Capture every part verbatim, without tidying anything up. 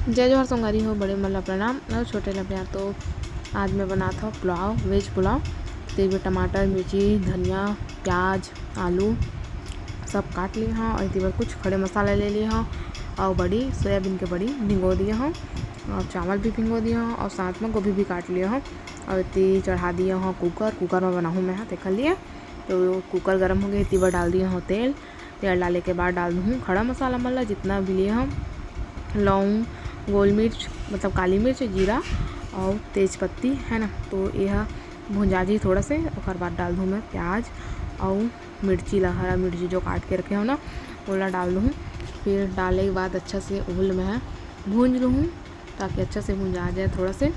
जय जोहार संगवारी हो, बड़े मन ला प्रणाम और छोटे ला प्यार। तो आज मैं बनात हव पुलाव, वेज पुलाव। तो ये टमाटर, मिर्ची, धनिया, प्याज, आलू सब काट लिए हव और इति बर कुछ खड़े मसाला ले लिए हव और बड़ी, सोयाबीन के बड़ी भिंगो दिए हव और चावल भी भिंगो दिए हव और साथ में गोभी भी काट लिए हव और इति चढ़ा दिए हव कुकर। कुकर में बनाहूँ मैं ह, तेखर लिए। तो कुकर गरम हो गए, इति बर डाल दिए हव तेल। तेल डाले के बाद डाल दूँ खड़ा मसाला मन ला, जितना भी लिए हव, लौंग, गोल मिर्च, मतलब काली मिर्च, जीरा और तेज पत्ती, है ना। तो यह भुंजा जी थोड़ा से, ओकर बाद डाल दूँ मैं प्याज और मिर्ची ला, हरा मिर्ची जो काट के रखे हव ना, ओला डाल दूँ। फिर डाले के बाद अच्छा से ओल में भूंज लूँ, ताकि अच्छा से भुंजा जाए, थोड़ा से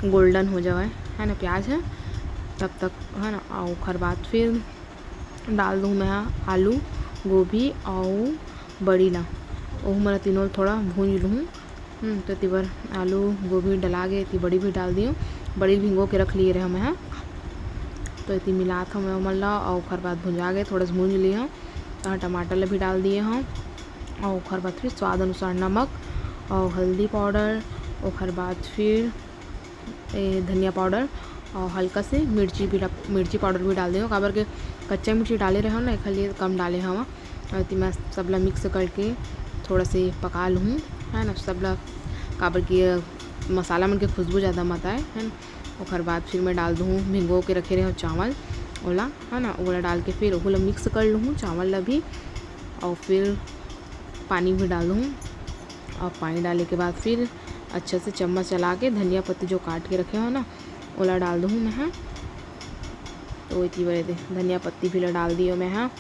गोल्डन हो जाए, है ना, प्याज है तब तक, है ना। और ओकर बाद फिर डाल दूँ मैं ह आलू, गोभी अउ बड़ी ला, ओहू मन ला तीनों ला थोड़ा भूंज लूँ। हम्म, तो एती बर आलू, गोभी डला गे, एती बड़ी भी डाल दियो। बड़ी भिंगो के रख लिए रहे मैं ह, तो एती मिलात हव मैं ओमन ला, अउ ओखर बाद भुंजा गे, थोड़ा से भूंज लिए हव। तहाँ टमाटर ला भी डाल दिए हव, अउ ओखर बाद फिर स्वाद अनुसार नमक अउ हल्दी पाउडर, ओखर बाद फिर ए, धनिया पाउडर और हल्का से मिर्ची भी रख-, मिर्ची पाउडर भी डाल देहूँ, काबर के कच्चा मिर्ची डाले रहे हव ना, एखर लिए कम डाले हव। और एती मैं सबला मिक्स करके थोड़ा से पका लूँ, है ना, सबला, काबर के मसाला मन के खुशबू ज़्यादा मत आए, है ना। ओखर बाद फिर मैं डाल दूँ भिंगो के रखे रहे हव चावल, ओला, है ना, ओला डाल के फिर ओहू ला मिक्स कर लूँ चावल ला भी, और फिर पानी भी डाल दूँ। और पानी डाले के बाद फिर अच्छा से चम्मच चला के धनिया पत्ती जो काट के रखे हव ना, ओला डाल दूँ मैं ह। तो एती बर दे धनिया पत्ती भी ला डाल दियो मैं ह।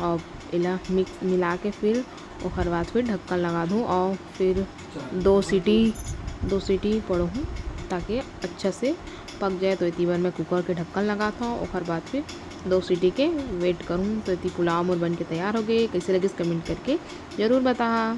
और एला मिक्स मिला के फिर ओखर बाद फिर ढक्कन लगा दूँ और फिर दो सीटी, दो सीटी पड़हूँ, ताकि अच्छा से पक जाए। तो एती बर मैं कुकर के ढक्कन लगात हव, ओखर बाद फिर दो सीटी के वेट करहूँ। तो एती पुलाव मोर बन के तैयार हो गए। कैसे लगिस कमेंट करके जरूर बताहा।